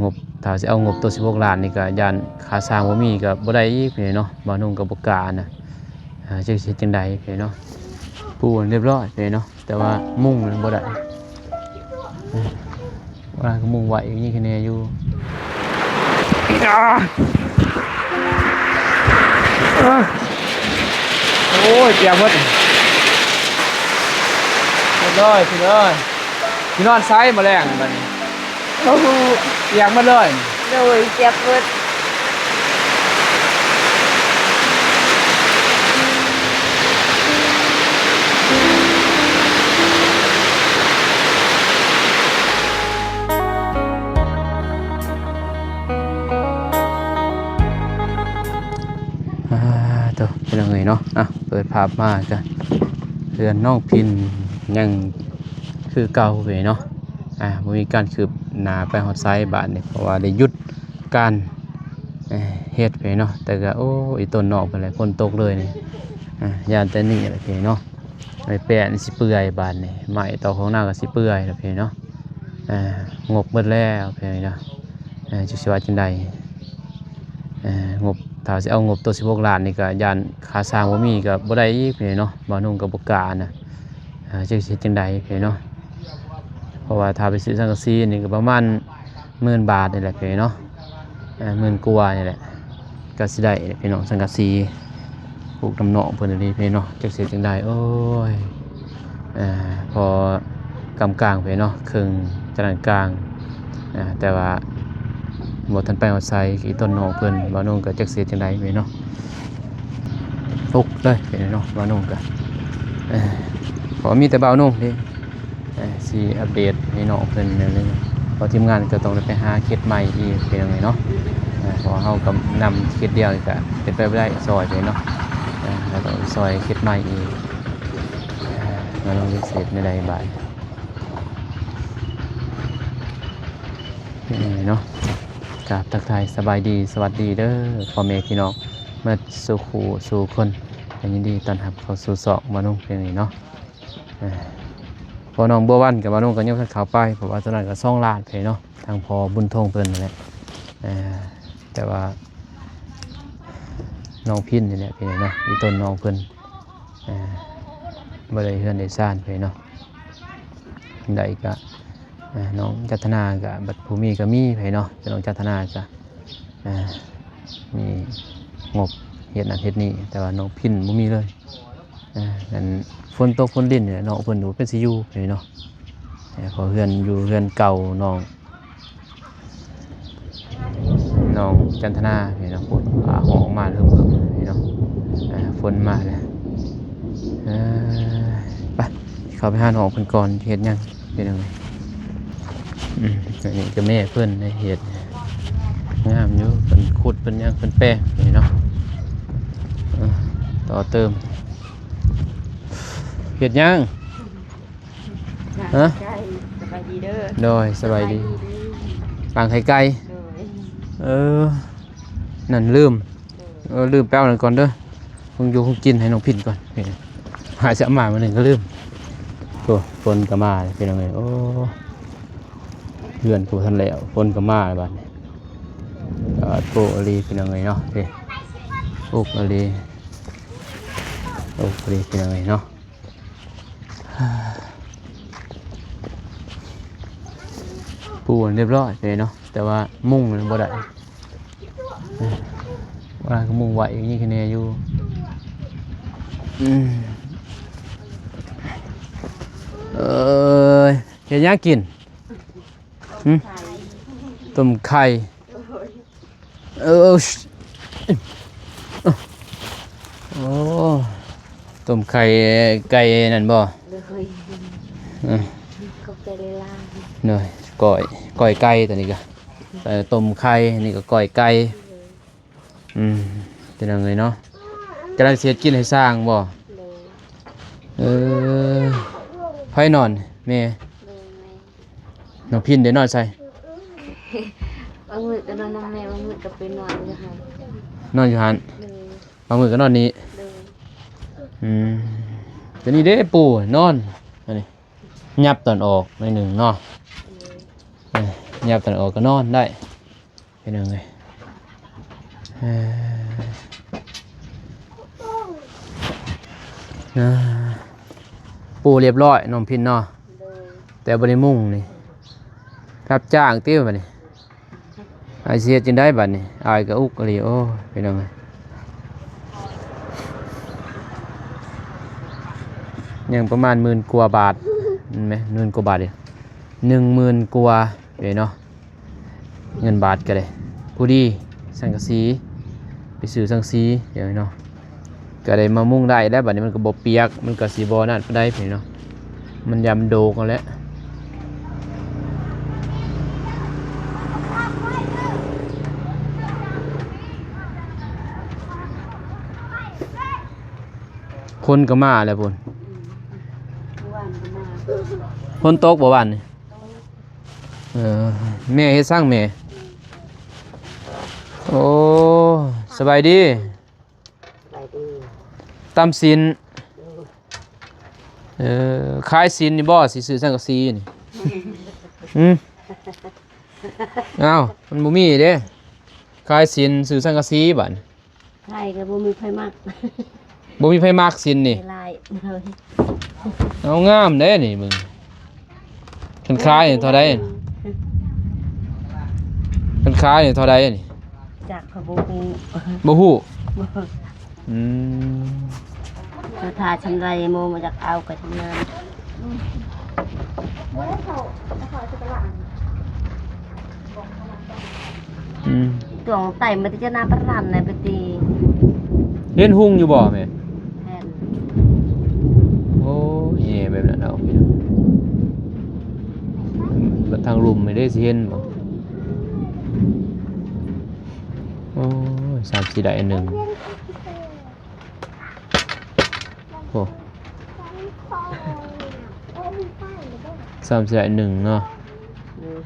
ງົບ ຖ້າຊິເອົາງົບໂຕສິບຫົກລ້ານນີ້ກໍຢ້ານຄ່າສ້າງບໍ່ມີກໍບໍ່ໄດ້ອີກເນາະ. ບ່າວນຸ່ງກໍບໍ່ກ້ານະ ອ່າ ຈັກຊິເຮັດຈັ່ງໃດເນາະ. ປູຮຽບຮ້ອຍເນາະ ແຕ່ວ່າມຸງມັນບໍ່ໄດ້ ວ່າກໍມຸງໄວ້ຢູ່ນີ້ຄະແນຢູ່. ໂອ້ຍ ປຽກໝົດ ເລີຍ ພີ່ນ້ອງ. ຊິນອນໃສມື້ແລງບັດນີ້? ໂອ້ໂຫ ປຽກໝົດເລີຍ. ໂດຍ ປຽກໝົດ. ອ່າ ໂຕ ພີ່ນ້ອງເອີຍເນາະ ອ່ະ ເປີດພາບມາກະເຮືອນນ້ອງພິນຍັງຄືເກົ່າເວີຍເນາະ. ອ່າ ບໍ່ມີການຄືບໜ້າໄປຮອດໃສບາດນີ້ ເພາະວ່າໄດ້ຢຸດການ ເອີ ເຮັດເວີຍເນາະ. ແຕ່ກະ ໂອ້ ອີ່ຕົນນອກເພິ່ນແຫຼະ ຝົນຕົກເລີຍນີ້ ອ່າ ຢ້ານແຕ່ນີ້ແຫຼະເວີຍເນາະ. ໄມ້ແປ້ນຊິເປື່ອຍບາດນີ້ ໄມ້ຕອກຂອງນາກໍຊິເປື່ອຍແລ້ວເພິ່ນເນາະ. ງົບໝົດແລ້ວເພິ່ນເນາະ ຈັກຊິວ່າຈັ່ງໃດ. ງົບ ຖ້າຊິເອົາງົບໂຕສິບຫົກລ້ານນີ້ກໍຢ້ານຄ່າສ້າງບໍ່ມີກໍບໍ່ໄດ້ອີກເພິ່ນເນາະ. ບ່າວນຸ່ງກໍບໍ່ກ້ານະ ຈັກຊິເຮັດຈັ່ງໃດເພິ່ນເນາະ. ເພາະວ່າຖ້າໄປຊື້ສັງກະສີນີ້ກໍປະມານໝື່ນບາດນີ້ແຫຼະເພິ່ນເນາະ ເອີ ໝື່ນກວ່ານີ້ແຫຼະ ກໍຊິໄດ້ພີ່ນ້ອງ ສັງກະສີ ປູກນຳນ້ອງເພິ່ນນີ້ພີ່ນ້ອງ ຈັກຊິເຮັດຈັ່ງໃດ. ໂອ້ຍ ເອີ ພໍກຳກາງພີ່ນ້ອງ ເຄິ່ງຈະໜ້າກາງ ເອີ ແຕ່ວ່າບໍ່ທັນໄປຮອດໃສ ອີ່ຕົນນ້ອງເພິ່ນ ບ່າວນຸ່ງກໍຈັກຊິເຮັດຈັ່ງໃດພີ່ນ້ອງ. ຕົກເລີຍພີ່ນ້ອງ ບ່າວນຸ່ງກໍ ເອີ ເພາະມີແຕ່ບ່າວນຸ່ງເດ້ ເອີ ຊິອັບເດດໃຫ້ນ້ອງເພິ່ນນັ້ນເລີຍ ເພາະທີມງານກໍຕ້ອງໄດ້ໄປຫາເຂດໃໝ່ອີກພີ່ນ້ອງເອີຍເນາະ. ເອີ ເພາະວ່າເຮົາກໍນຳເຂດດຽວນີ້ກໍເປັນໄປບໍ່ໄດ້ ຊ່ອຍເພິ່ນເນາະ ເອີ ເຮົາຕ້ອງຊ່ອຍເຂດໃໝ່ອີກ. ເອີ ມາລອງເຮັດເສັດໃນໃດບາດນີ້ເນາະ. ກາບທັກທາຍສະບາຍດີ ສະຫວັດດີເດີ ພໍ່ແມ່ພີ່ນ້ອງ ໝົດສູ່ຄູ່ສູ່ຄົນ ກໍຍິນດີຕ້ອນຮັບເຂົ້າສູ່ຊ່ອງບ່າວນຸ່ງເພງນີ້ເນາະ. ເອີ ພໍ່ນ້ອງບົວວັນກັບບ່າວນຸ່ງກໍຍັງບໍ່ທັນເຂົ້າໄປ ເພາະວ່າຕອນນັ້ນກໍສອງລ້ານເພເນາະ ທາງພໍ່ບຸນທົງເພິ່ນນັ້ນແຫຼະ. ເອີ ແຕ່ວ່ານ້ອງພິນນີ້ແຫຼະເພເນາະ ອີ່ຕົນນ້ອງເພິ່ນ ເອີ ບໍ່ໄດ້ເຮືອນໄດ້ຊານເພເນາະ ໄດ້ກະ ອ່າ ນ້ອງຈັດທະນາກະ ບັດຜູ້ມີກະມີໄປເນາະ ແຕ່ນ້ອງຈັດທະນາກະ ອ່າ ມີງົບເຮັດນັ້ນເຮັດນີ້ ແຕ່ວ່ານ້ອງພິນບໍ່ມີເລີຍ. ອ່າ ອັນຝົນຕົກຝົນລິນນີ້ແຫຼະເນາະ ເພິ່ນບໍ່ເປັນຊິຢູ່ໄປເນາະ ເພາະເຮືອນຢູ່ເຮືອນເກົ່ານ້ອງ ນ້ອງຈັນທະນານີ້ເນາະ ພຸ້ນ ຟ້າຮ້ອງມາເຮີ້ມໆນີ້ເນາະ ອ່າ ຝົນມາແລ້ວ. ເອີ ໄປ ເຂົ້າໄປຫານ້ອງເພິ່ນກ່ອນ ເຮັດຫຍັງເປັນຫຍັງ. ອືມ ອັນນີ້ກໍແມ່ເພິ່ນໄດ້ເຮັດ ງາມຢູ່ ເພິ່ນຂຸດ ເພິ່ນຫຍັງ ເພິ່ນແປງນີ້ເນາະ. ເອີ ຕໍ່ເຕີມ ເຮັດຫຍັງ? ຮະ? ໄກ່ ສະບາຍດີເດີ. ໂດຍ ສະບາຍດີ ສະບາຍດີເດີ. ລ້າງໄຂ່ໄກ່. ໂດຍ. ເອີ ນັ້ນລືມ. ໂດຍ. ເອີ ລືມໄປເອົານັ້ນກ່ອນເດີ ເບິ່ງຢູ່ເບິ່ງກິນໃຫ້ນ້ອງພິນກ່ອນ. ຫາຊິເອົາມາມື້ໜຶ່ງກໍລືມ. ໂອ້ ຝົນກໍມາພີ່ນ້ອງເອີຍ. ໂອ້ ເຮືອນກໍບໍ່ທັນແລ້ວ ຝົນກໍມາແລ້ວບາດນີ້. ປາດໂທອີ່ຫຼີພີ່ນ້ອງເອີຍເນາະ. ເອີ ອຸກອີ່ຫຼີ ອຸກອີ່ຫຼີພີ່ນ້ອງເອີຍເນາະ. ປູຮຽບຮ້ອຍເລີຍເນາະ ແຕ່ວ່າມຸງມັນບໍ່ໄດ້ ວ່າກໍມຸງໄວ້ຢູ່ນີ້ຄະແນຢູ່. ອືມ ເອີຍ ເຮັດຫຍັງກິນ? ຫຶ? ຕົ້ມໄຂ່. ໂດຍ. ເອີ ໂອ້ ຕົ້ມໄຂ່ໄກ່ນັ້ນບໍ່? ໂດຍ. ເອີ ຂອບໃຈຫຼາຍໆ. ໂດຍ ກ້ອຍ ກ້ອຍໄກ່ ຕອນນີ້ກະ ເອີ ຕົ້ມໄຂ່ ນີ້ກະກ້ອຍໄກ່. ໂດຍ. ອືມ ເປັນຫຍັງເລີຍເນາະ ກຳລັງຊິເຮັດກິນໃຫ້ຊ້າງບໍ່? ໂດຍ. ເອີ ໃຜນອນ? ແມ່. ໂດຍ ແມ່. ນ້ອງພິນໄດ້ນອນໃສ? ບາງມື້ກໍນອນນຳແມ່ ບາງມື້ກໍໄປນອນຢູ່ຫັ້ນ ນອນຢູ່ຫັ້ນ. ໂດຍ. ບາງມື້ກໍນອນນີ້. ໂດຍ. ອືມ ຕົວນີ້ເດ້ປູນອນ ອັນນີ້ຫຍັບຕອນອອກໜ້ອຍໜຶ່ງເນາະ. ໂດຍ. ເອີ ຫຍັບຕອນອອກກໍນອນໄດ້ ພີ່ນ້ອງເອີຍ ເອີ ອ່າ ປູ່ລຽບຮ້ອຍ ນ້ອງພິນເນາະ ໂດຍ ແຕ່ບໍ່ໄດ້ມຸງນີ້ ຮັບຈ້າງຕິບັດນີ້ ອ້າຍຊິເຮັດຈັ່ງໃດບັດນີ້ ອ້າຍກໍອຸກອີ່ຫຼີ ໂອ້ຍ ພີ່ນ້ອງເອີຍ ຍັງປະມານໝື່ນກວ່າບາດ ແມ່ນໝື່ນກວ່າບາດເດ ໜຶ່ງໝື່ນກວ່າເດ້ເນາະ ເງິນບາດກໍໄດ້ ພໍດີສັງກະສີ ໄປຊື້ສັງກະສີເດ້ເນາະ ກໍໄດ້ມາມຸງໄດ້ແລ້ວ ບັດນີ້ມັນກໍບໍ່ປຽກ ມັນກໍຊິບໍ່ນັ້ນປານໃດເນາະ ມັນຢາມໂດກເອົາແຫຼະ ຄົນກໍມາແລ້ວພຸ້ນ ອືມ ເມື່ອວານກໍມາ ຝົນຕົກບໍ່ວານນີ້? ເອີ ແມ່ເຮັດສັງແມ່? ໂອ້ ສະບາຍດີ ສະບາຍດີ ຕຳສິນ ເອີ ເອີ ຂາຍສິນນີ້ບໍ່? ຊິຊື້ສັງກະສີນີ້ ຫື? ອ້າວ ມັນບໍ່ມີເດ້ ຂາຍສິນ ຊື້ສັງກະສີບາດນີ້ ຂາຍກໍບໍ່ມີໃຜມັກ ບໍ່ມີໃຜມັກສິນນີ້ ຫຼາຍ ເອົາງາມເດ້ນີ້ເບິ່ງ ຄັນຂາຍນີ້ເທົ່າໃດ? ຄັນຂາຍນີ້ເທົ່າໃດນີ້? ຈັກ ຂ້ອຍບໍ່ຮູ້ ບໍ່ຮູ້? ບໍ່ ອືມ ສະຖາຊຳໃດ ໂມມາຢາກເອົາກໍຊຳນັ້ນ. ອືມ ຕວງໄຕມັນຈະໜ້າປານນັ້ນແຫຼະໄປຕິ ເຫັນຮຸ່ງຢູ່ບໍ່ແມ່? ເຫັນ ໂອ້ຍ ແຍ່ແບບນັ້ນເອົາ ແລ້ວທາງລຸ່ມນີ້ເດ້ ຊິເຫັນບໍ່? ໂອ້ຍ ສາມສີ່ໄດ້ອັນໜຶ່ງ. ໂອ້ ສາມສິບໄດ້ໜຶ່ງເນາະ ອືມ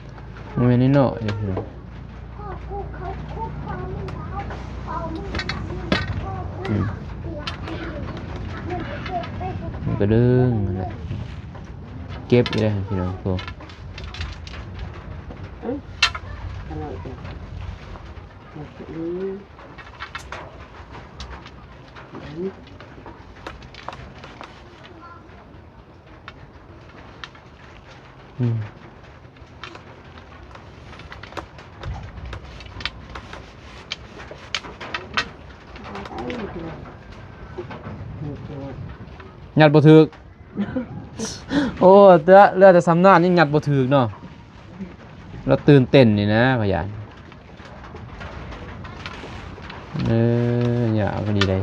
ບໍ່ແມ່ນນ້ອຍໆເດ້ພີ່ນ້ອງ ອືມ ມັນກະດຶງຫັ້ນແຫຼະ ເກັບຢູ່ເດ້ພີ່ນ້ອງ ໂອ້ ອືມ ອືມ ຍັດບໍ່ຖືກ ໂອ້ ເຫຼືອແຕ່ຊຳນານຍັງຍັດບໍ່ຖືກເນາະ ລາວຕື່ນເຕັ້ນນີ້ນະ ຂ້ອຍຢ້ານ ເອີ ຢາກພໍດີໄດ໋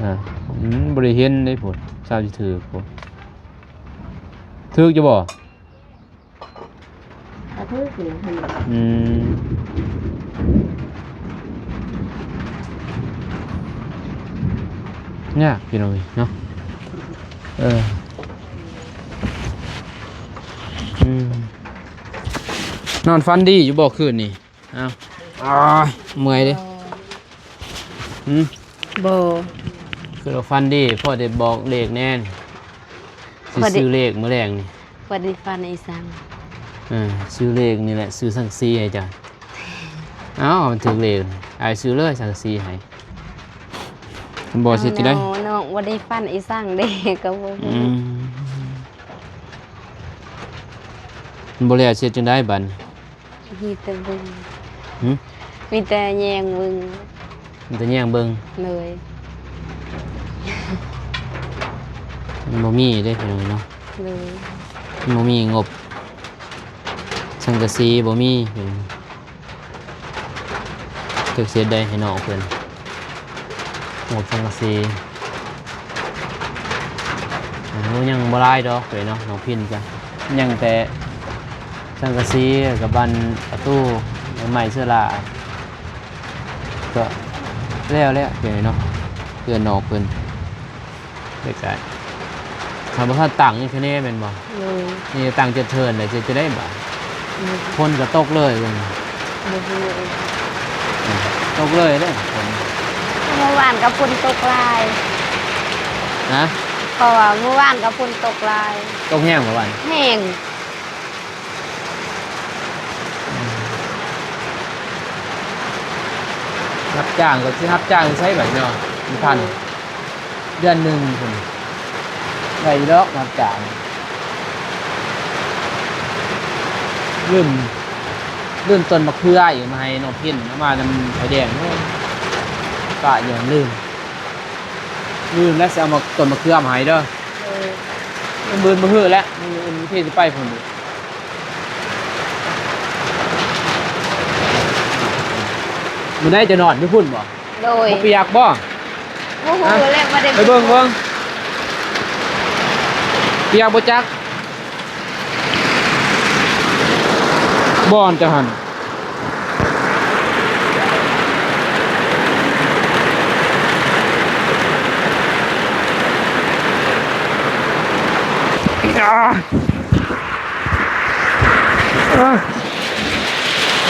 ອາ ອືມ ບໍ່ໄດ້ເຫັນເດ້ພຸ້ນ ຊາວຊິຖືກພຸ້ນ ຖືກຢູ່ບໍ່? ກະຖືກຢູ່ຫັ້ນ ອືມ ຍາກພີ່ນ້ອງເອີຍເນາະ ເອີ ອືມ ນອນຝັນດີຢູ່ບໍ່ຄືນນີ້? ອ້າວ ໂອ້ຍ ເມື່ອຍເດ້ ບໍ່ ຫື? ບໍ່ ຄືວ່າຝັນດີ ພໍໄດ້ບອກເລກແດ່ ຊິຊື້ເລກມື້ແລງນີ້ ບໍ່ໄດ້ຝັນອີ່ສັງ ເອີ ຊື້ເລກນີ້ແຫຼະ ຊື້ສັງກະສີໃຫ້ເຈົ້າ ເອົ້າ ມັນຖືກເລກ ອ້າຍຊື້ເລີຍສັງກະສີໃຫ້ ບໍ່ ຊິເຮັດຈັ່ງໃດ ນ້ອງ ນ້ອງບໍ່ໄດ້ຝັນອີ່ສັງເດ້ ກໍບໍ່ຮູ້ ອືມ ມັນບໍ່ແລ້ວ ຊິເຮັດຈັ່ງໃດບັດນີ້? ມີແຕ່ເບິ່ງ ຫື? ມີແຕ່ແຍງເບິ່ງ ມີແຕ່ແຍງເບິ່ງ ໂດຍ ມັນບໍ່ມີເດ້ພີ່ນ້ອງເນາະ ໂດຍ ມັນບໍ່ມີງົບ ສັງກະສີບໍ່ມີ ເພິ່ນ ຈັກຊິເຮັດໃດໃຫ້ນ້ອງເພິ່ນ ງົບສັງກະສີ ໂອ້ ຍັງບໍ່ຫຼາຍດອກເລີຍເນາະ ນ້ອງພິນກະຍັງແຕ່ສັງກະສີກັບບານປະຕູ ໄມ້ເຊື້ອລາ ກະແລ້ວແລ້ວເລີຍເນາະ ເຮືອນນ້ອງເພິ່ນ ແລ້ວກະ ຖ້າບໍ່ທັນຕັ້ງຍັງຄະແນແມ່ນບໍ່? ໂດຍ ນີ້ຕັ້ງຈັກເທີນແລ້ວ ຈະ ຈະໄດ້ບາດ ໂດຍ ຝົນກະຕົກເລີຍເບິ່ງ ບໍ່ຮູ້ ອືມ ຕົກເລີຍເດ້ຝົນ ເມື່ອວານກໍຝົນຕົກຫຼາຍ ຮະ? ເພາະວ່າເມື່ອວານກໍຝົນຕົກຫຼາຍ ຕົກແຮງບໍ່ວານ? ແຮງ ອື ຮັບຈ້າງກໍຊິຮັບຈ້າງໃສບາດນີ້ເນາະ ບໍ່ທັນ ເດືອນໜຶ່ງພຸ້ນ ໄດ້ຢູ່ດອກຮັບຈ້າງ. ລືມ ລືມຕົ້ນມະເຂືອອີກ ມາໃຫ້ນ້ອງພິນ ເອົາມານຳໄຟແດງ ໂອ້ຍ ປະຢູ່ຫັ້ນ ລືມ ລືມແລ້ວ ຊິເອົາມາ ຕົ້ນມະເຂືອມາໃຫ້ເດີ. ເອີ ມື້ອື່ນບໍ່ຮືແລ້ວ ມື້ອື່ນເທຊິໄປພຸ້ນ. ມື້ໃດຈະນອນຢູ່ພຸ້ນບໍ່? ໂດຍ ບໍ່ປຽກບໍ່? ບໍ່ຮູ້ແລ້ວ ບໍ່ໄດ້ ໄປເບິ່ງເບິ່ງ ປຽກບໍ່ຈັກ ບ່ອນເຈົ້າຫັ້ນ.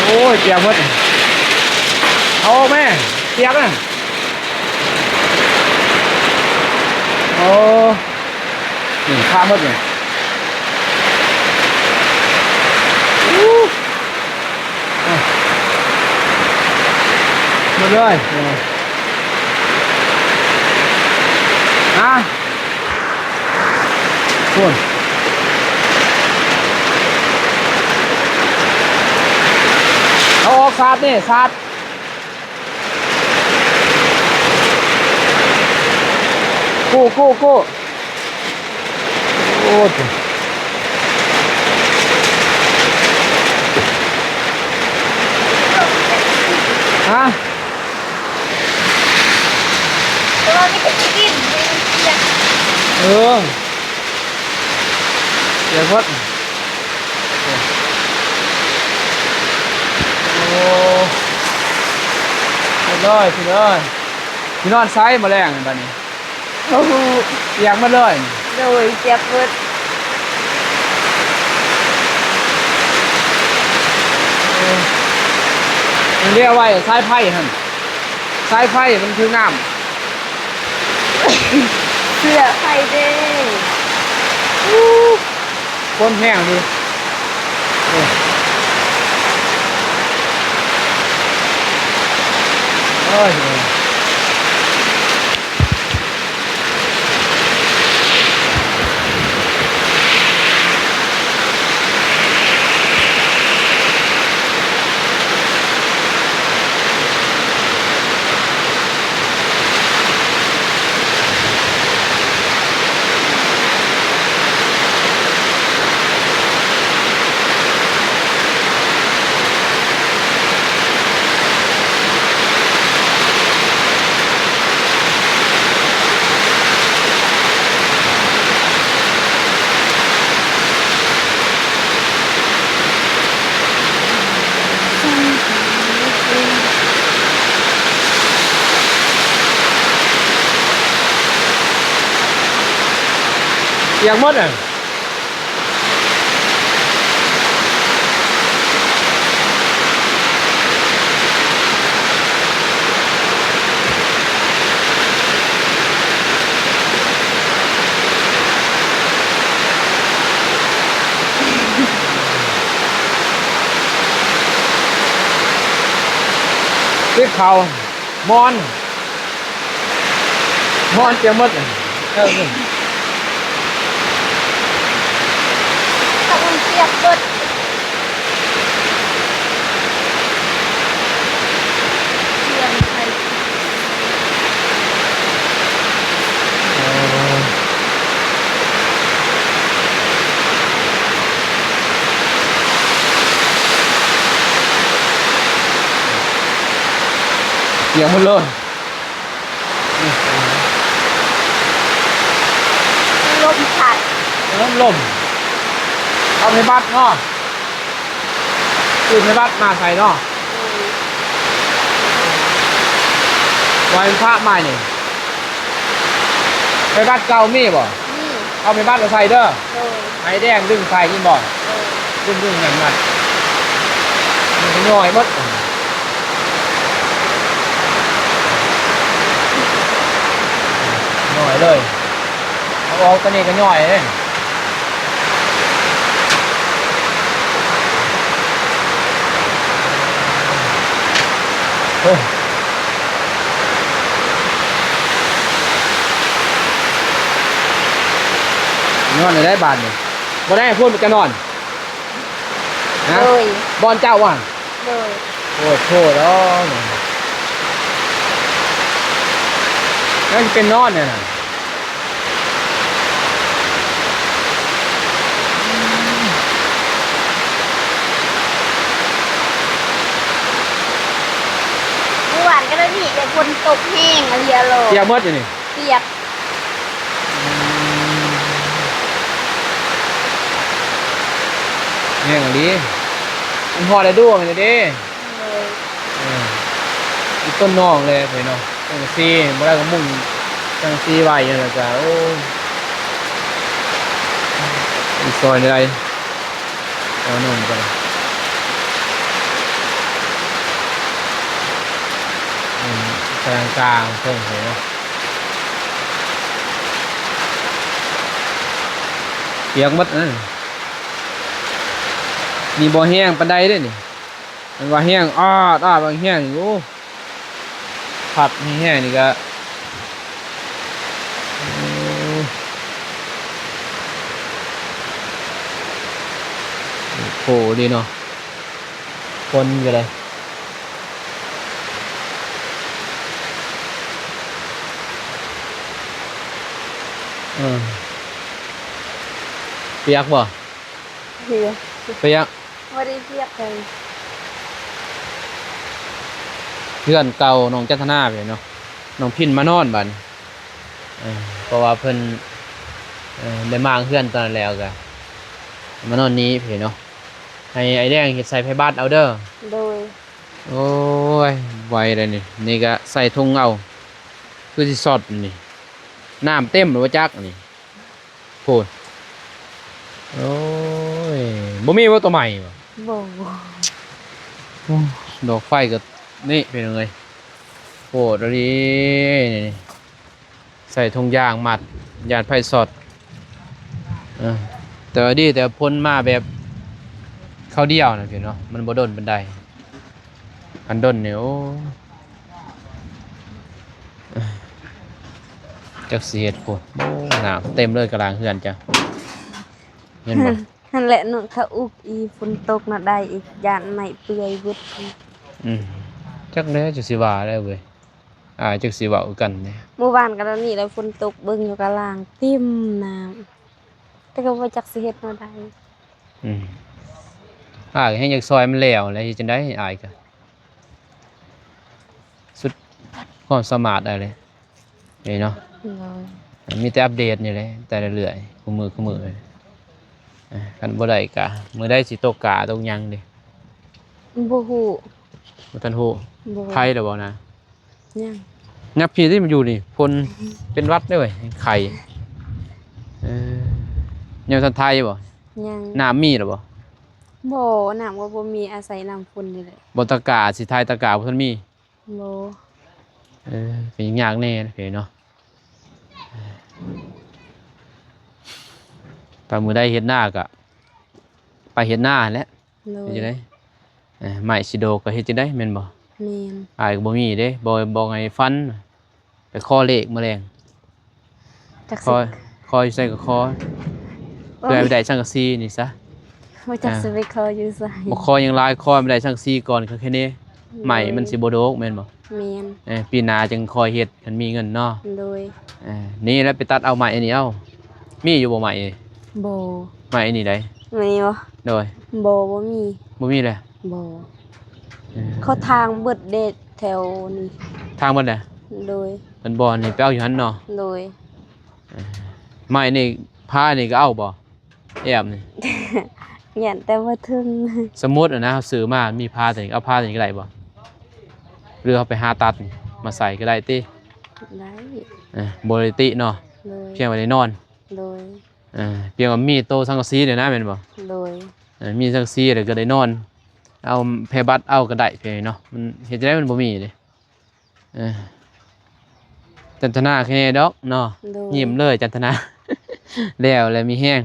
ໂອ້ຍ ປຽກໝົດ ເອົາອອກແມ່ ປຽກນະ. ໂອ້ ນີ້ຄາໝົດນີ້ ອູ້ ໝົດເລີຍ ຮະ ພຸ້ນ ເອົາອອກ ສາດນີ້ ສາດ ກູ້ ກູ້ ກູ້ ໂອ້ຍ ຮະ ແຕ່ວ່າມີແຕ່ຂີ້ດິນ ເອີ ປຽກໝົດ. ໂອ້ ຮຽບຮ້ອຍ ພີ່ນ້ອງ ຊິນອນໃສມື້ແລງນີ້ ບາດນີ້? ບໍ່ຮູ້ ປຽກໝົດເລີຍ. ໂດຍ ປຽກໝົດ. ເອີ ມັນເດ ເອົາໄວ້ສາຍໄຟຫັ້ນ ສາຍໄຟມັນຖືກນ້ຳ ເສື້ອໃຜເດ້. ອູ້ ຄົນແຮງດີ ເອີ ໂອ້ຍ. ປຽກໝົດ ຕິດເຂົ້າ ໝອນ ໝອນປຽກໝົດ. ເອີ ເຂົ້າມັນປຽກເບິດ. ປຽກໝົດເລີຍ. ລົມພັດ ລົມ ລົມ ເອົາໄຟບັດເນາະ ຊື້ໄຟບັດມາໃສ່ເນາະ. ໂດຍ ໄວ້ພະໃໝ່ນີ້ ໄຟບັດເກົ່າມີບໍ່? ມີ ເອົາໄຟບັດມາໃສ່ເດີ. ໂດຍ ໄຟແດງດຶງໃສ່ ຍິນບໍ່? ເອີ ດຶງໆ ນັ້ນໆ ມັນກະຍ້ອຍໝົດ ຍ້ອຍເລີຍ. ເອົາອອກຕອນນີ້ກະຍ້ອຍເດ້. ໂອ້ ນອນໄດ້ບາດນີ້ ບໍ່ໄດ້ພຸ້ນໄປກະນອນ ຮະ ໂດຍ ບ່ອນເຈົ້າວ່າ ໂດຍ ໂອ້ໂຫ ແລ້ວຊິເປັນນອນແນວນັ້ນ. ເມື່ອວານກໍໄດ້ນີ້ ແຕ່ຝົນຕົກແຮງອີ່ຫຼີໂລ ປຽກໝົດຢູ່ນີ້ ປຽກ ແຮງອີ່ຫຼີ ມັນຮອດລະດູແລ້ວເດ້ ໂດຍ ເອີ ມີຕົ້ນນອງແລ້ວເນາະ ສັງກະສີບໍ່ໄດ້ກໍມຸງສັງກະສີໄວ້ ແລ້ວກໍ ໂອ້ຍ ຊິຊ່ອຍແນວໃດ ເອົາໜຸ່ມກ່ອນ ອືມ ກາງໆ ເທິງເນາະ ປຽກໝົດ ເອີ ນີ້ບໍ່ແຮງປານໃດເດ້ນີ້ ມັນວ່າແຮງອາດໆ ແຮງຢູ່ ພັດແຮງໆ ນີ້ກະ ໂອ້ ໂພດີເນາະ ຄົນກໍໄດ້ ເອີ ປຽກບໍ່? ປຽກ ປຽກ ບໍ່ໄດ້ປຽກເລີຍ ເຮືອນເກົ່ານ້ອງຈັນທະນາເນາະ ນ້ອງພິນມານອນບາດນີ້ ເອີ ເພາະວ່າເພິ່ນ ເອີ ໄດ້ມ້າງເຮືອນຕອນນັ້ນແລ້ວກະມານອນນີ້ເນາະ ໃຫ້ອ້າຍແດງເຮັດສາຍໄຟບາດເອົາເດີ ໂດຍ ໂອ້ຍ ໄວເດ້ນີ້ ນີ້ກະໃສ່ຖົງເອົາ ຄືຊິຊັອດນີ້ ນ້ຳເຕັມແລ້ວບໍ່ຈັກນີ້ ໂພດ ໂອ້ຍ ບໍ່ມີບໍ່ຕົວໃໝ່ບໍ່? ບໍ່ ໂອ້ ດອກໄຟກໍນີ້ເປັນຫຍັງເອີຍ ໂພດອີ່ຫຼີນີ້ ໃສ່ຖົງຢາງມັດ ຢ້ານໄຟຊັອດ ເອີ ແຕ່ວ່າດີແຕ່ຝົນມາແບບຄາວດຽວນະພີ່ເນາະ ມັນບໍ່ດົນປານໃດ ຄັນດົນນີ້ ໂອ້ ຈັກຊິເຮັດພຸ້ນ ໂອ້ ນ້ຳເຕັມເລີຍກະລາງເຮືອນຈ້ະ ເຫັນບໍ່? ຫັ້ນແຫຼະເນາະ ຖ້າອຸກອີ່ຝົນຕົກນະໄດ້ອີກ ຢ້ານໄມ້ເປື່ອຍເບິດ ອືມ ຈັກແລ້ວ ຈັກຊິວ່າແລ້ວເວີຍ ອ້າຍຈັກຊິເວົ້າຄືກັນເດ້ ມື້ວານກໍແນວນີ້ແຫຼະ ຝົນຕົກ ເບິ່ງຢູ່ກະລາງເຕັມນ້ຳ ແຕ່ກໍບໍ່ຈັກຊິເຮັດແນວໃດ ອືມ ອ້າຍກໍແຮ່ງຢາກຊ່ອຍມັນແລ້ວແຫຼະ ເຮັດຈັ່ງໃດອ້າຍກໍ ສຸດຄວາມສາມາດອ້າຍແຫຼະ ນີ້ເນາະ ໂດຍ ມີແຕ່ອັບເດດນີ້ແຫຼະ ແຕ່ເລື້ອຍໆ ຄູ່ມື້ ຄູ່ມື້ ເອີ ຄັນບໍ່ໄດ້ກະ ມື້ໃດຊິຕົກກ້າຕົກຫຍັງເດ? ບໍ່ຮູ້ ບໍ່ທັນຮູ້ ບໍ່ ໄຄແລ້ວບໍ່ນາ? ຍັງ ຍັບພີ້ທີ່ມັນຢູ່ນີ້ ຄົນເປັນຫວັດເດ້ເວີຍ ໄຄ ເອີ ຍັງທັນໄທບໍ່? ຍັງ ນ້ຳມີແລ້ວບໍ່? ບໍ່ ນ້ຳກໍບໍ່ມີ ອາໄສນ້ຳຝົນນີ້ແຫຼະ ບໍ່ ຕະກາ ຊິຖ່າຍຕະກາບໍ່ທັນມີ ບໍ່ ເອີ ກໍຍາກແດ່ເນາະ ຖ້າມື້ໃດເຮັດນາກໍໄປເຮັດນາຫັ້ນແຫຼະ ໂດຍ ເຮັດຈັ່ງໃດ ເອີ ໄມ້ຊິດອກກໍເຮັດຈັ່ງໃດແມ່ນບໍ່? ແມ່ນ ອ້າຍກໍບໍ່ມີເດ້ ບໍ່ ບໍ່ໃຫ້ຟັນ ໄປຂໍເລກມື້ແລງ ຈັກ ຂໍ ຊິ ຂໍຢູ່ໃສກໍຂໍ ໂອ້ຍ ເພື່ອໃຫ້ໄດ້ສັງກະສີນີ້ຊະ ບໍ່ຈັກ ອ່າ ຊິໄປຂໍຢູ່ໃສ ບໍ່ຂໍຫຍັງຫຼາຍ ຂໍໃຫ້ໄດ້ສັງກະສີກ່ອນ ຄັກແນ່ ໂດຍ ໄມ້ມັນຊິບໍ່ດອກແມ່ນບໍ່? ແມ່ນ ເອີ ປີໜ້າຈຶ່ງຄ່ອຍເຮັດ ຄັນມີເງິນເນາະ ໂດຍ ເອີ ນີ້ແຫຼະໄປຕັດເອົາໄມ້ອັນນີ້ເອົາ ມີຢູ່ບໍ່ໄມ້? ບໍ່ ໄມ້ອັນນີ້ໃດ ມີບໍ່? ໂດຍ ບໍ່ ບໍ່ມີ ບໍ່ມີແຫຼະ ບໍ່ ເອີ ເຂົາຖາງເບິດເດ ແຖວນີ້ ຖາງເບິດແຫຼະ ໂດຍ ເພິ່ນບໍ່ນີ້ໄປເອົາຢູ່ຫັ້ນເນາະ ໂດຍ ເອີ ໄມ້ນີ້ ພ້ານີ້ກໍເອົາບໍ່? ແອບນີ້ ຢ້ານແຕ່ບໍ່ເຖິງ ສົມມຸດນະ ເຮົາຊື້ມາມີພ້າຕົວນີ້ ເອົາພ້າຕົວນີ້ກໍໄດ້ບໍ່? ຫຼືເຮົາໄປຫາຕັດມາໃສ່ກໍໄດ້ຕິ? ໄດ້ ເອີ ບໍ່ໄດ້ຕິເນາະ ໂດຍ ພຽງວ່າໄດ້ນອນ ໂດຍ ເອີ ພຽງວ່າມີໂຕສັງກະສີນີ້ນະແມ່ນບໍ່? ໂດຍ ເອີ ມີສັງກະສີແລ້ວກໍໄດ້ນອນ ເອົາແຜ່ບັດເອົາກໍໄດ້ພຽງນີ້ເນາະ ມັນເຮັດຈັ່ງໃດມັນບໍ່ມີເດ້. ເອີ ຈັນທະນາແຄ່ນີ້ດອກເນາະ ໂດຍ ຍິ້ມເລີຍຈັນທະນາ ແລ້ວແລ້ວມີແຮງ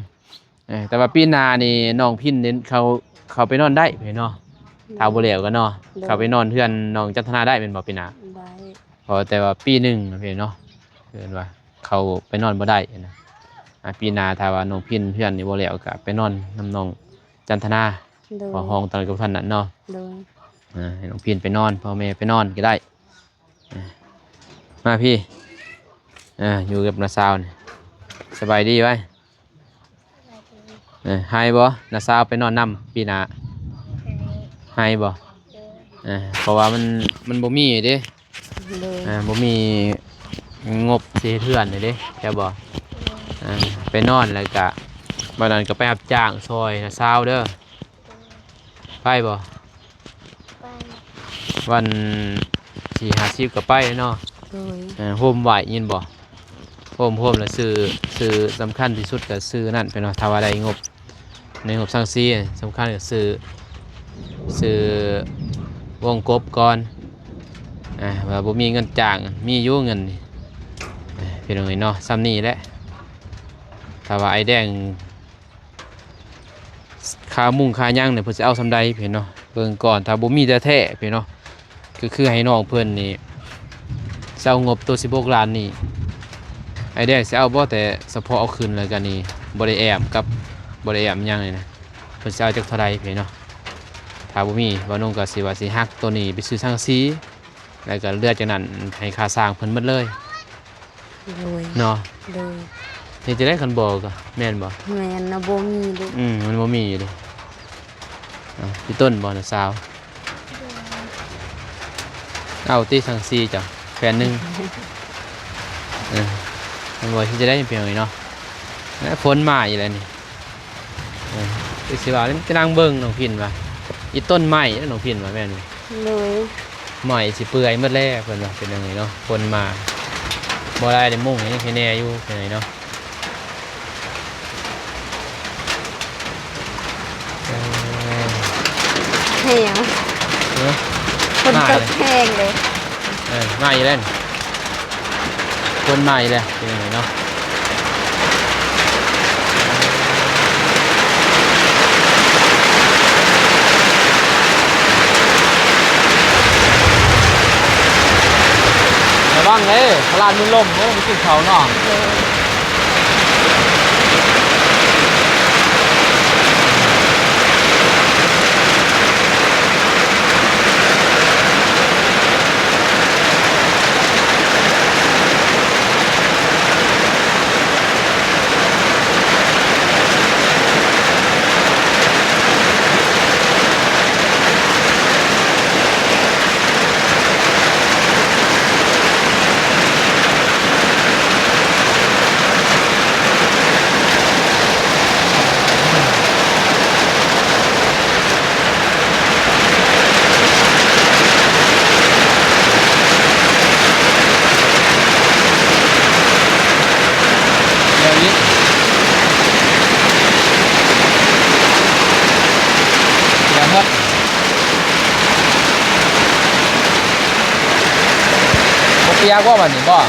ເອີ ແຕ່ວ່າປີໜ້ານີ້ນ້ອງພິນເດ້ ເຂົາ ເຂົາໄປນອນໄດ້ເນາະ ໂດຍ ຖ້າບໍ່ແລ້ວກໍເນາະ ໂດຍ ເຂົາໄປນອນເຮືອນນ້ອງຈັນທະນາໄດ້ແມ່ນບໍ່ປີໜ້າ? ໄດ້ ເພາະແຕ່ວ່າປີໜຶ່ງເນາະ ເອີ້ນວ່າເຂົາໄປນອນບໍ່ໄດ້ນະ ອ່າ ປີໜ້າຖ້າວ່ານ້ອງພິນເຮືອນນີ້ບໍ່ແລ້ວ ກໍໄປນອນນຳນ້ອງຈັນທະນາ ໂດຍ ເພາະຫ້ອງຕອນກັບທ່ານນັ້ນເນາະ ໂດຍ ອ່າ ໃຫ້ນ້ອງພິນໄປນອນ ພໍ່ແມ່ໄປນອນກໍໄດ້ ອ່າ ມາພີ້ ອ່າ ຢູ່ກັບນ້າສາວນີ້ ສະບາຍດີໄວ ເອີ ໃຫ້ບໍ່ ນ້າສາວໄປນອນນຳປີໜ້າ ໃຫ້ບໍ່ ເອີ ເພາະວ່າມັນ ມັນບໍ່ມີເດ້ ໂດຍ ເອີ ບໍ່ມີງົບຊິເຮັດເຮືອນເດ້ ແມ່ນບໍ່ ເອີ ໄປນອນ ແລ້ວກະ ບັດນັ້ນກໍໄປຮັບຈ້າງຊ່ອຍນ້າສາວເດີ ໄປບໍ່ ໄປ ວັນທີຫ້າສິບກໍໄປເນາະ ໂດຍ ເອີ ໂຮມໄວ້ຍິນບໍ່ ໂຮມ ໂຮມແລ້ວຊື້ ຊື້ສຳຄັນທີ່ສຸດກໍຊື້ນັ້ນໄປເນາະ ຖ້າວ່າໄດ້ງົບ ໃນງົບສັງກະສີສຳຄັນກໍຊື້ ຊື້ວົງກົບກ່ອນ ອ່າ ວ່າບໍ່ມີເງິນຈ້າງ ມີຢູ່ເງິນນີ້ ເອີ ພີ່ນ້ອງເອີຍເນາະ ສ່ຳນີ້ແຫຼະ ຖ້າວ່າອ້າຍແດງ ຄ່າມຸງຄ່າຫຍັງນີ້ເພິ່ນຊິເອົາສ່ຳໃດ ພີ່ເນາະ ເບິ່ງກ່ອນ ຖ້າບໍ່ມີແທ້ໆ ພີ່ເນາະ ກໍຄືໃຫ້ນ້ອງເພິ່ນນີ້ ຊິເອົາງົບໂຕສິບຫົກລ້ານນີ້ ອ້າຍແດງຊິເອົາບໍ່ ແຕ່ສະເພາະເອົາຂຶ້ນ ແລ້ວກໍນີ້ ບໍ່ໄດ້ແອ້ມກັບ ບໍ່ໄດ້ແອ້ມຫຍັງນີ້ນະ ເພິ່ນຊິເອົາຈັກເທົ່າໃດ ພີ່ເນາະ ຖ້າບໍ່ມີ ບ່າວນົງກໍຊິວ່າຊິຫັກໂຕນີ້ໄປຊື້ສັງກະສີ ແລ້ວກໍເຫຼືອຈາກນັ້ນໃຫ້ຄ່າສ້າງເພິ່ນໝົດເລີຍ ໂດຍ ເນາະ ໂດຍ ເຮັດຈັ່ງໃດຄັນບໍ່ກໍ ແມ່ນບໍ່ ແມ່ນນະ ບໍ່ມີເດ້ ອືມ ມັນບໍ່ມີເດ້ ອ່າ ຢູ່ຕົ້ນບໍ່ນ້າສາວ ໂດຍ ເອົາຕິສັງກະສີເຈົ້າແຜ່ນໜຶ່ງ ເອີ ມັນບໍ່ເຮັດຈັ່ງໃດ ພີ່ນ້ອງເອີຍເນາະ ແລະ ຝົນມາອີກແລ້ວນີ້ ເອີ ຄືຊິວ່າ ໄປນັ່ງເບິ່ງນ້ອງພິນວ່າ ອີຕົ້ນໄມ້ນ້ອງພິນວ່າແມ່ນບໍ່ ໂດຍ ໄມ້ຊິເປື່ອຍໝົດແລ້ວ ເພິ່ນວ່າເປັນຈັ່ງໃດເນາະ ຝົນມາ ບໍ່ໄດ້ໄດ້ມຸງຫຍັງໃຫ້ແດ່ຢູ່ ເປັນຫຍັງເນາະ ເອີ ແຮງ ເອີ ຝົນຕົກແຮງເດ້ ເອີ ມາອີກແລ້ວນີ້ ຄົນມາອີກແລ້ວ ເປັນຈັ່ງໃດເນາະ ລະວັງເດີ ຕະຫຼາດບຸນລົມເດີ ໄປກິນເຂົ້າເນາະ. ແນວນີ້ ແນວໝົດ ບໍ່ປຽກບໍ່ບາດນີ້ບໍ່?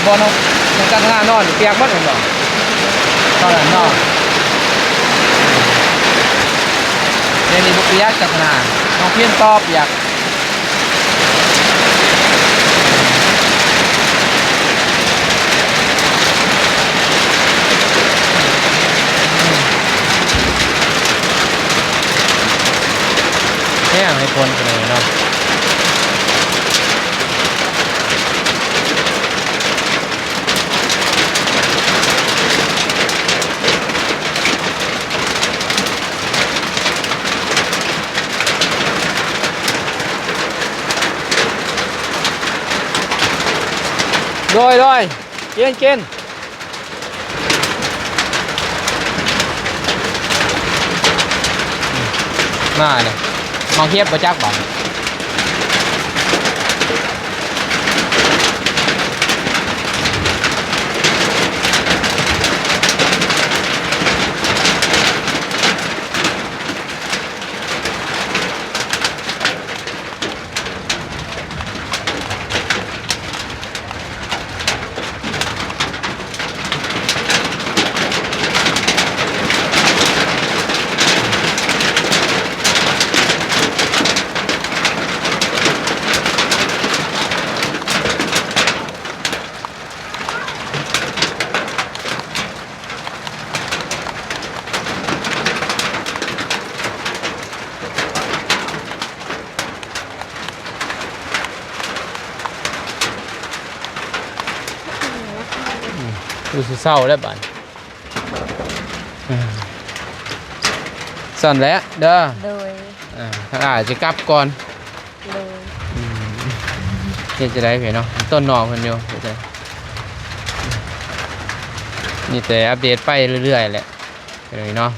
ບໍ່ເນາະ ມັນກັນໜ້ານອນ ປຽກໝົດແມ່ນບໍ່? ຕອນນັ້ນເນາະ ດຽວນີ້ບໍ່ປຽກຈັກໜ້າ ນ້ອງພິນຕໍ່ປຽກ ແຮງໃຫ້ຄົນເປັນເນາະ. ໂດຍ ໂດຍ ກິນ ກິນ ມາເລີຍ ມາຮຽບບໍ່ຈັກບາດ. ເ ຄືຊິເຊົາແລ້ວບາດນີ້. ເອີ ຊັ້ນແຫຼະເດີ. ໂດຍ. ເອີ ທາງອ້າຍຊິກັບກ່ອນ. ໂດຍ. ອືມ ເຮັດຈັ່ງໃດເພິ່ນເນາະ ຕົ້ນນ້ອງເພິ່ນຢູ່ ມີແຕ່ອັບເດດໄປເລື້ອຍໆແຫຼະ ເອີເນາະ.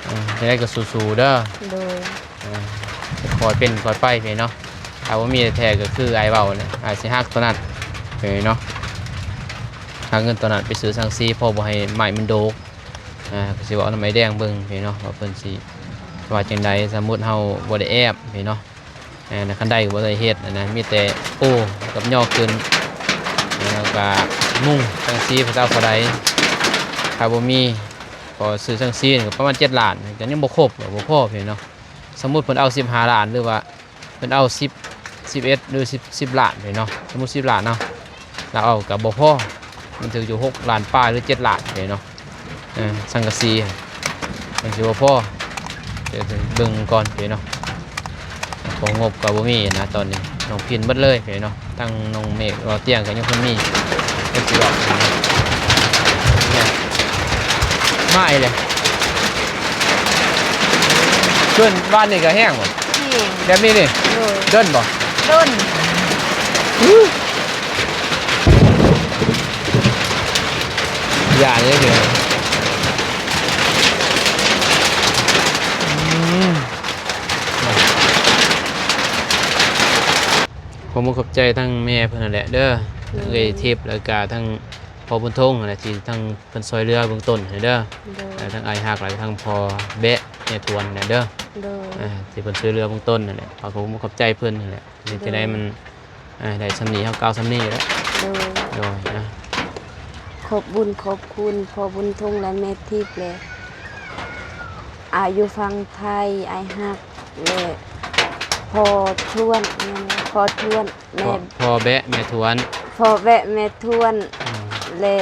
ເອີ ຈັ່ງໃດກໍສູ້ໆເດີ. ໂດຍ. ເອີ ຄ່ອຍເປັນຄ່ອຍໄປເນາະ. ຖ້າບໍ່ມີແທ້ໆກໍຄືອ້າຍເວົ້າແຫຼະ ອ້າຍຊິຫັກຕົວນັ້ນເນາະ ຫາເງິນຕົວນັ້ນໄປຊື້ສັງກະສີ ພໍບໍ່ໃຫ້ໄມ້ມັນໂດກ. ອ່າ ກໍຊິເວົ້ານຳອ້າຍແດງເບິ່ງເນາະ ວ່າເພິ່ນຊິວ່າຈັ່ງໃດ. ສົມມຸດເຮົາບໍ່ໄດ້ແອບເນາະ ອ່າ ຄັນໄດ້ກໍບໍ່ໄດ້ເຮັດນະ ມີແຕ່ປູກັບຍໍຂຶ້ນ ແລ້ວກໍມຸງສັງກະສີພະເຈົ້າເທົ່າໃດ. ຖ້າບໍ່ມີ ກໍຊື້ສັງກະສີກໍປະມານເຈັດລ້ານ ກໍຍັງບໍ່ຄົບ ກໍບໍ່ພໍເນາະ. ສົມມຸດເພິ່ນເອົາສິບຫ້າລ້ານ ຫຼືວ່າ ເພິ່ນເອົາສິບ ສິບເອັດ ຫຼື ສິບ ສິບລ້ານເນາະ ສົມມຸດສິບລ້ານເນາະ ລາວເອົາກໍບໍ່ພໍ ມັນຖືກຢູ່ຫົກລ້ານປາຍ ຫຼື ເຈັດລ້ານເນາະ. ເອີ ສັງກະສີມັນຊິບໍ່ພໍ ດຽວເບິ່ງກ່ອນເນາະ ເພາະງົບກໍບໍ່ມີນະຕອນນີ້ ນ້ອງພິນໝົດເລີຍເນາະ. ທັງນ້ອງເມກ ເວົ້າຕຽງກໍຍັງບໍ່ມີ ເພິ່ນຊິເວົ້າ ມາອີກແລ້ວ. ເພິ່ນ ວານນີ້ກໍແຮງບໍ່? ແຮງ. ແບບນີ້ນີ້? ໂດຍ. ດົນບໍ່? ດົນ. ຢ່າເລີຍເດີ. ອືມ ຂໍຂອບໃຈທັງແມ່ເພິ່ນນັ້ນແຫຼະເດີ ໂດຍ ເອື້ອຍທິບ ແລ້ວກະທັງພໍ່ບຸນທົງຫັ້ນແຫຼະ ທີ່ທັງເພິ່ນຊ່ວຍເຫຼືອເບື້ອງຕົ້ນໃຫ້ເດີ. ໂດຍ. ເອີ ທັງອ້າຍຮັກ ແລ້ວກະທັງພໍ່ແບະແມ່ທວນຫັ້ນແຫຼະເດີ. ໂດຍ. ເອີ ທີ່ເພິ່ນຊ່ວຍເຫຼືອເບື້ອງຕົ້ນຫັ້ນແຫຼະ ຂໍຂອບໃຈເພິ່ນຫັ້ນແຫຼະ. ເຮັດຈັ່ງໃດມັນ ໂດຍ ເອີ ໄດ້ສ່ຳນີ້ ເຮົາກ່າວສ່ຳນີ້ແຫຼະ. ໂດຍ. ໂດຍ. ຂອບບຸນຂອບຄຸນພໍ່ບຸນທົງ ແລະ ແມ່ທິບ ແລະ ອາຢູ່ຝັ່ງໄທ ອ້າຍຮັກ ແລະ ພໍ່ທວນ ແມ່ນ ພໍ່ທວນ ແມ່ ພໍ່ ພໍ່ແບະແມ່ທວນ ພໍ່ແບະແມ່ທວນ ອືມ ແລະ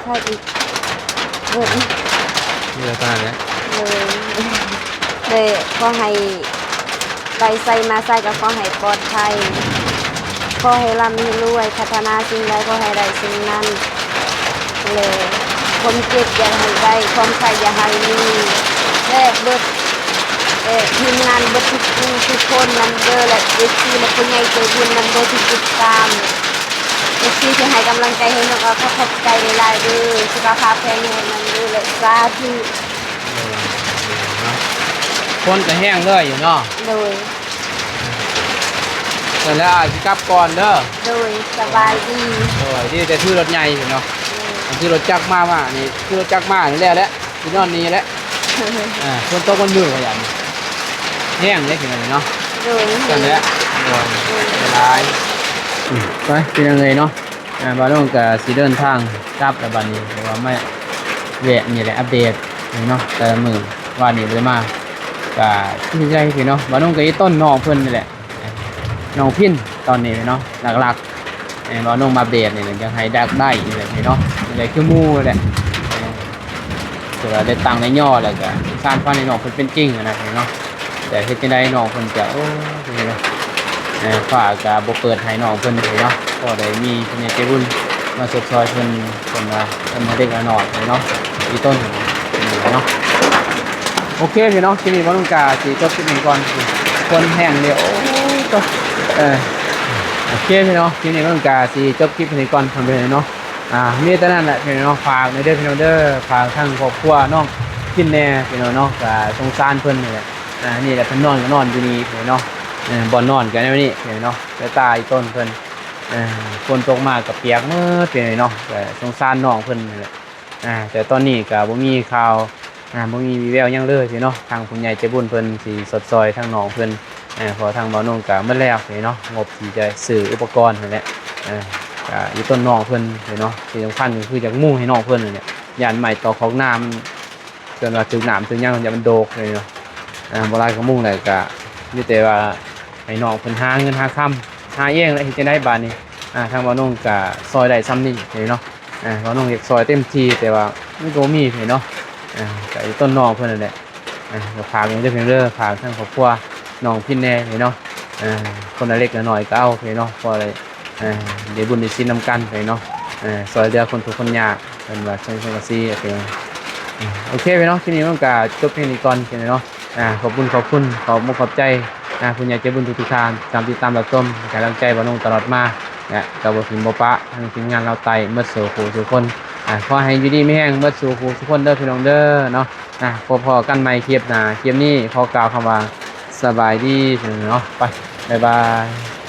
ໃຜອີກ ເບິດ ເຫຼືອຕາຍແລ້ວ. ໂດຍ. ແລະ ຂໍໃຫ້ໄປໃສມາໃສກໍຂໍໃຫ້ປອດໄພ ຂໍໃຫ້ລ່ຳໃຫ້ລວຍ ປາດຖະໜາສິ່ງໃດຂໍໃຫ້ໄດ້ສິ່ງນັ້ນ ແລະ ຄວາມເຈັບຢ່າໃຫ້ໄດ້ ຄວາມໄຂ້ຢ່າໃຫ້ມີ ແລະ ເບິດ ແລະ ທີມງານເບິດທຸກຜູ້ທຸກຄົນນຳເດີ ແລະ ເອັຟຊີ ແລະ ຜູ້ໃຫຍ່ໃຈບຸນນຳເດີທີ່ຕິດຕາມ ເອັຟຊີທີ່ໃຫ້ກຳລັງໃຈໃຫ້ນ້ອງ ກໍຂໍຂອບໃຈຫຼາຍໆເດີ ສຸຂະພາບແຂງແຮງນຳເດີ ແລະ ສາທຸ. ເນາະ ຄົນກໍແຮງເລີຍຢູ່ເນາະ. ໂດຍ. ຊັ້ນແລ້ວອ້າຍຊິກັບກ່ອນເດີ. ໂດຍ. ສະບາຍດີ. ໂດຍ. ດີແຕ່ຖືລົດໃຫຍ່ເນາະ. ໂດຍ. ອັນຖືລົດຈັກມາ ມານີ້ ຖືລົດຈັກມານີ້ແລ້ວແຫຼະ ຊິນອນນີ້ແຫຼະ. ອ່າ ຝົນຕົກມັນມືວ່າຫຍັງ ແຮງເດ້ພີ່ນ້ອງເນາະ. ໂດຍ. ຊັ້ນແຫຼະ. ໂດຍ. ໂດຍ. ຫຼາຍ. ອືມ ໄປ ເປັນຫຍັງເລີຍເນາະ. ອ່າ ບ່າວໂໜ່ງກໍຊິເດີນທາງກັບແລ້ວບັດນີ້ ເພາະວ່າມາແວະນີ້ແຫຼະ ອັບເດດເນາະ ແຕ່ລະມື້ ວານນີ້ບໍ່ໄດ້ມາ ກໍດີໃຈພີ່ນ້ອງ. ບ່າວໂໜ່ງກໍອີຕົ້ນນ້ອງເພິ່ນນີ້ແຫຼະ ນ້ອງພິນ ຕອນນີ້ເນາະ ຫຼັກໆ ເອີ ບ່າວໂໜ່ງມາອັບເດດນີ້ແຫຼະ ຢາກໃຫ້ຢາກໄດ້ນີ້ແຫຼະພີ່ນ້ອງ ຢາກໄດ້ຄືໝູ່ແຫຼະ ເອີ ຖືວ່າໄດ້ຕັ້ງໄດ້ຍໍ ແລ້ວກໍສານຝັນໃຫ້ນ້ອງເພິ່ນເປັນຈິງຫັ້ນນະພີ່ນ້ອງ. ແຕ່ເຮັດຈັ່ງໃດນ້ອງເພິ່ນກະ ໂອ້ ເອີ ຟ້າກະບໍ່ເປີດໃຫ້ນ້ອງເພິ່ນເນາະ ພໍໄດ້ມີຜູ້ໃຫຍ່ໃຈບຸນມາຊົດຊ່ອຍເພິ່ນ ເພິ່ນວ່າເພິ່ນໃຫ້ເລັກໃຫ້ນ້ອຍເນາະ ອີຕົ້ນເນາະ. ໂອເຄພີ່ນ້ອງ ຄລິບນີ້ບ່າວໂໜ່ງກະຊິຈົບຄລິບນີ້ກ່ອນ ຄົນແຮງເດ ໂອ້ຍ ໂຕ ເອີ ໂອເຄພີ່ນ້ອງ ຄລິບນີ້ບ່າວໂໜ່ງກະຊິຈົບຄລິບນີ້ກ່ອນ ເນາະ. ອ່າ ມີແຕ່ນັ້ນແຫຼະພີ່ນ້ອງ ຝາກແດ່ເດີພີ່ນ້ອງເດີ ຝາກທາງຄອບຄົວນ້ອງພິນແດ່ພີ່ນ້ອງເນາະ ກະສົງສານເພິ່ນນີ້ແຫຼະ. ອ່າ ນີ້ແຫຼະ ເພິ່ນນອນກໍນອນຢູ່ນີ້ເນາະ ເອີ ບ່ອນນອນກໍແນວນີ້ເນາະ ແຕ່ຕາອີຕົ້ນເພິ່ນ ເອີ ຝົນຕົກມາກໍປຽກໝົດເນາະ ກໍສົງສານນ້ອງເພິ່ນແຫຼະ. ອ່າ ແຕ່ຕອນນີ້ກໍບໍ່ມີຂ່າວ ອ່າ ບໍ່ມີວີ່ແວວຫຍັງເລີຍເນາະ ທາງຜູ້ໃຫຍ່ໃຈບຸນເພິ່ນຊິຊົດຊ່ອຍທາງນ້ອງເພິ່ນ ເອີ ເພາະທາງບ່າວໂໜ່ງກໍໝົດແລ້ວເນາະ ງົບທີ່ຈະຊື້ອຸປະກອນຫັ້ນແຫຼະ. ເອີ ກໍອີຕົ້ນນ້ອງເພິ່ນເນາະ ທີ່ສຳຄັນກໍຄືຢາກມຸງໃຫ້ນ້ອງເພິ່ນຫັ້ນແຫຼະ ຢ້ານໄມ້ຕອກຄອກນາມັນ ເພິ່ນວ່າຖືກນ້ຳຖືກຫຍັງ ຢ້ານມັນໂດກເນາະ. ອ່າ ບໍ່ຫຼາຍກໍມຸງແຫຼະ ກະມີແຕ່ວ່າໃຫ້ນ້ອງເພິ່ນຫາເງິນຫາຄຳ ຫາເອງແຫຼະ ເຮັດຈັ່ງໃດບາດນີ້. ອ່າ ທາງບ່າວໂໜ່ງກະຊ່ອຍໄດ້ຊ່ຳນີ້ເນາະ ອ່າ ບ່າວໂໜ່ງຢາກຊ່ອຍເຕັມທີ່ ແຕ່ວ່າມັນກໍບໍ່ມີເນາະ. ອ່າ ກະອີຕົ້ນນ້ອງເພິ່ນນັ້ນແຫຼະ ອ່າ ກໍຝາກເດີພີ່ນ້ອງເດີ ຝາກທາງຄອບຄົວນ້ອງພິນແດ່ເນາະ. ອ່າ ຄົນລະເລັກລະນ້ອຍກໍເອົາເນາະ ພໍໄດ້ ເອີ ໄດ້ບຸນໄດ້ສິນນຳກັນໄປເນາະ ເອີ ຊ່ອຍເຫຼືອຄົນທຸກຄົນຍາກ ເພິ່ນວ່າເຊິ່ງສັງກະສີ ໂອເຄ ໂອເຄພີ່ນ້ອງ ຄລິບນີ້ມັນກະຈົບພຽງນີ້ກ່ອນພີ່ນ້ອງເນາະ ອ່າ ຂອບຄຸນ ຂອບຄຸນ ຂອບອົກຂອບໃຈ ອ່າ ຜູ້ໃຫຍ່ໃຈບຸນທຸກໆທ່ານ ທີ່ຕິດຕາມຮັບຊົມ ໃຫ້ກຳລັງໃຈບ່າວນົງຕະຫຼອດມາ ແລະ ກໍບໍ່ຖິ້ມບໍ່ປະ ທັງທີມງານລາວໃຕ້ໝົດສູ່ຄູ່ສູ່ຄົນ ອ່າ ຂໍໃຫ້ຢູ່ດີມີແຮງໝົດສູ່ຄູ່ສູ່ຄົນເດີພີ່ນ້ອງເດີເນາະ ອ່າ ພົບພໍ້ກັນໃໝ່ຄລິບໜ້າ ຄລິບນີ້ຂໍກ່າວຄຳວ່າ ສະບາຍດີເນາະ ໄປ ບາຍບາຍ.